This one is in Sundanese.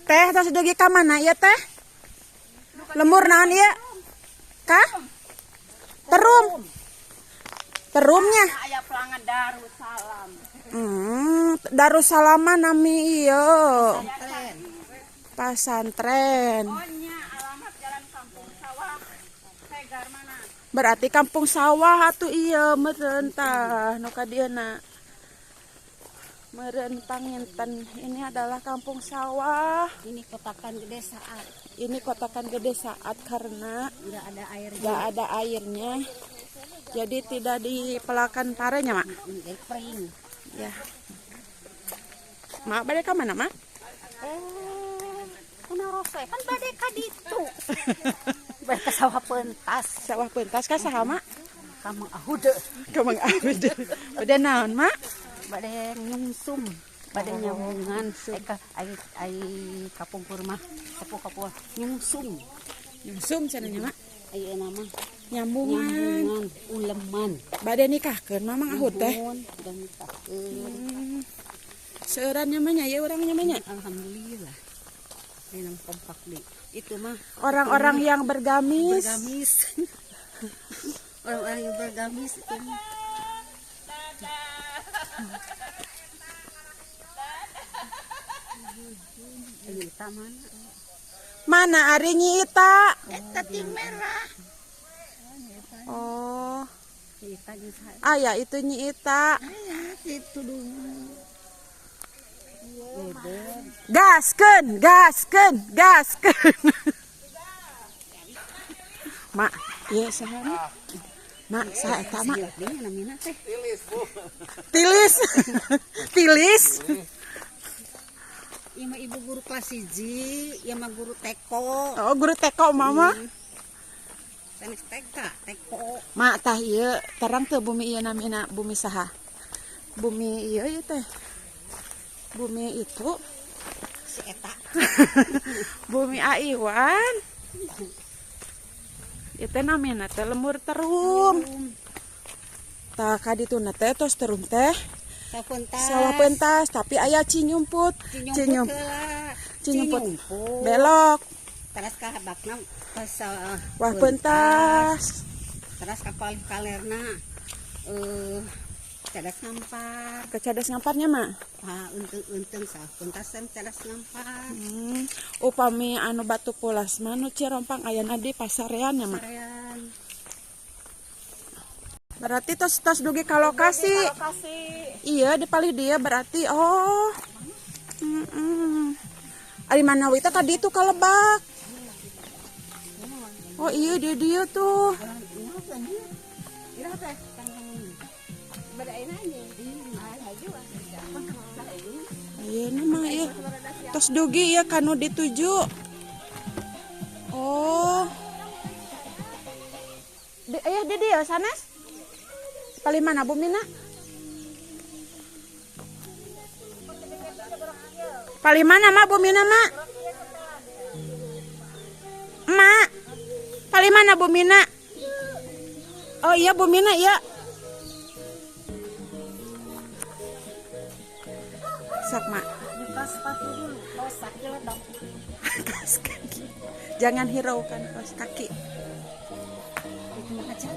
Teh tos dugi ka mana ieu teh? Lembur naon ieu? Ka? Terum. Terumnya. Aya pelangan Darussalam. Darussalam nami ieu. Pasantren. Oh nya alamat jalan Kampung Sawah. Segar mana? Berarti Kampung Sawah atuh ieu meureun tah nu ka dieuna. Meureun panginten ini adalah Kampung Sawah. Ini kotakan gede saat. Ini kotakan gede saat karena enggak ada airnya. Enggak ada airnya. Jadi tidak dipelakan parenya, Mak. Jadi kering. Ya. Mak bade ka mana, Mak? Kunaros we kan bade ka ditu. Bade ka sawah pentas. Sawah pentas ka saha, Mak? Ka Mang Ahude. Ka Mang Ahude. Bade naon, Mak? Bade nyungsum, bade nyambungan, ai ai kapungkur mah, sepuh kapungkur nyungsum. Nyungsum cenah nya, Mak? Ayeuna mah nyambungan, nyambungan, uleman. Bade nikahkeun Mang Ahud teh. Bade nikahkeun. Seueuran nya mah nya ieu urang nya mah nya. Alhamdulillah. Ini kompak di. Itu mah orang-orang yang bergamis. Bergamis. Orang-orang yang bergamis itu mah. Ita mana? Mana ari Nyi Ita? Eta ting merah. Oh. Nyi Ita jeung saha? Ah ya itu Nyi Ita. Aya kitu dulu. Gaskeun, gaskeun, gaskeun. Mak, ieu saha Mak? Mak, saha eta Mak? Tilis, Bu. Tilis. Tilis. Ieu mah ibu guru kelas 1, ieu mah guru teko. Oh, guru teko mama. Sanes TK, teko. Mak tah ieu terang teu bumi ieu namina bumi saha? Bumi ieu ieu teh. Bumi itu si eta. Bumi Aiwan. Ieu teh namina teh lembur terum. Tah ka dituna teh tos terum teh. Sawah pentas, tapi aya Cinyumput. Cinyumput. Belok. Terus ka bakna ka sawah pentas. Terus ka palih kalerna Cadas Ngampar. Ke Cadas Ngamparnya, Mak? Ah, untung-untung sawah pentas Cadas Ngampar. Upami anu Batu Pulas mah nu Cirompang ayana di Pasarean ya, Mak? Pasarean. Berarti tos dugi ka lokasi. Iya, di palih dia berarti. Oh. Ari mana we teh ka ditu ka lebak. Oh iya dia dia tuh. Iya mah iya. Tos dugi ya kanu dituju. Oh. Di, ayah di dia sanes. Paling mana bumina? Paling mana mak bumina mak? Mak, paling mana bumina? Oh iya bumina iya. Sok mak. Buka sepatu dulu, kaos kaki ledok. Kaos kaki. Jangan hiraukan kaos kaki. Itu aja.